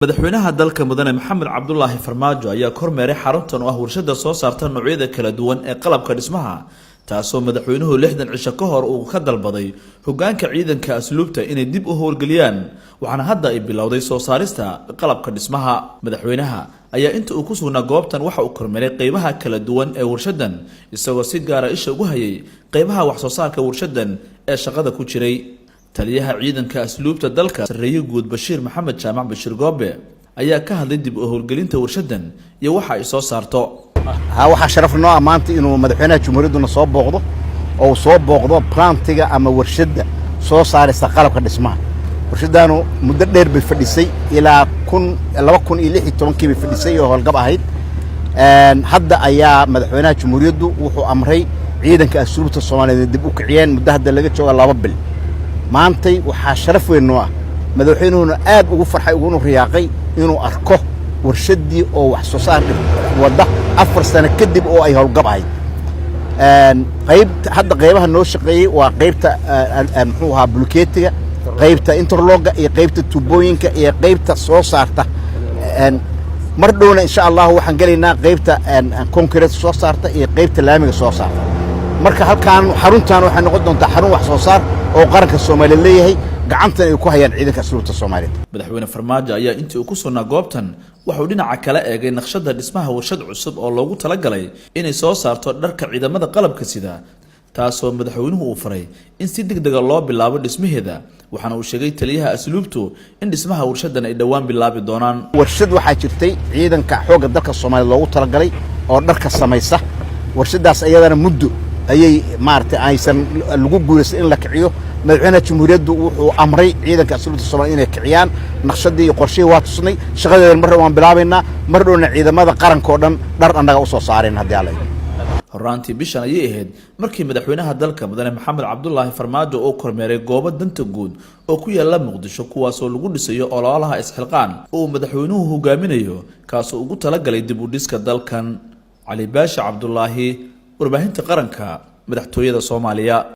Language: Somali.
Madaxweynaha dalka, Mudane Maxamed Cabdulaahi Farmaajo, ayaa kormeeray xaruntan oo ah warshada soo saarta noocyada kala duwan ee qalabka dhismaha, taasoo madaxweynuhu 60 cisho ka hor uu ka dalbaday hogaanka ciidanka asluubta inay dib u howlgeliyaan, waxaana hadda ay bilowday soo saarista qalabka dhismaha. Madaxweynaha ayaa inta uu ku sugnaa goobtan waxa uu kormeeray qeybaha kala duwan ee warshadan, isagoo si gaara isha ugu hayay qeybaha wax soo saarka warshadan ee shaqada ku jiray. Taliyaha ciidanka asluubta dalka, Sarreeye Guud Bashiir Maxamed Jaamac Bashiir Goobe, ayaa ka hadlay dib u howlgelinta warshadan iyo waxa ay soo saarto. Ha, waxaa sharaf noo ah maanta inuu madaxweynaha jumhuuriyadduna soo booqdo oo uu soo booqdo plantiga ama warshadda soo saaraysa qalabka dhismaha. Warshaddaanu muddo dheer bay fadhisay, ilaa 2016-kii bay fadhisay oo howlgab ahayd. Hadda ayaa madaxweynaha jumhuuriyaddu wuxuu amray ciidanka asluubta Soomaaliyeed dib u kiciyeen muddo hadda laga jooga 2 bil. Maantay waxaa sharaf weyn noo ah, madaxweynuhuna aad ugu farxay uguna riyaaqay, inuu arko warshaddii oo wax soo saar wadda 4 sano kadib oo ay howlgab ahayd. Qayb hadda qaybaha noo shaqeeyey waa qaybta, muxuu ahaa, bulkeetiga, qaybta interlocka iyo qaybta tubooyinka iyo qaybta soo saarta. Mar dhowna, insha Allahu, waxaan gelaynaa qaybta concrete soo saarta iyo qaybta laamiga soo saarta. Marka halkaan xaruntan waxay noqon doontaa xarun wax soo saar oo qaranka Soomaaliya leeyahay, gacantan ay ku hayaan ciidanka asluubta Soomaaliyeed. Madaxweyne Farmaajo ayaa intii uu ku sugnaa goobtan waxauu dhinaca kala eegay naqshada dhismaha warshad cusub oo loogu talagalay inay soo saarto dharka ciidamada qalabka sida, taasoo madaxweynuhu uu faray in si deg dega loo bilaabo dhismaheeda. Waxaana uu sheegay taliyaha asluubtu in dhismaha warshadan ay dhowaan bilaabi doonaan. Warshad waxaa jirtay ciidanka xoogga dalka Soomaaliya loogu talagalay oo dharka samaysa. Warshadaas iyadana muddo ayay maaragtay aysan lagu guulaysan in la kiciyo. Madaxweynaha jumhuuriyaddu wuxuu amray ciidanka asluubta Soomaliya inay kiciyaan. Naqshadii iyo qorshihii waa tusnay, shaqadeedan mar waan bilaabaynaa. Mar dhowna ciidamada qaranka oo dhan dhar annaga usoo saareen haddii Alla. Horaantii bishan ayay ahayd markii madaxweynaha dalka, Mudane Maxamed Cabdulaahi Farmaajo, uu kormeeray goobo danta guud oo ku yaala Muqdisho, kuwaasoo lagu dhisayo ololaha isxilqaan oo uu madaxweynuhu hogaaminayo, kaasoo ugu talagalay dib u dhiska dalkan. Cali Baashi Cabdulaahi, Warbaahinta Qaranka, Madaxtooyada Soomaaliya.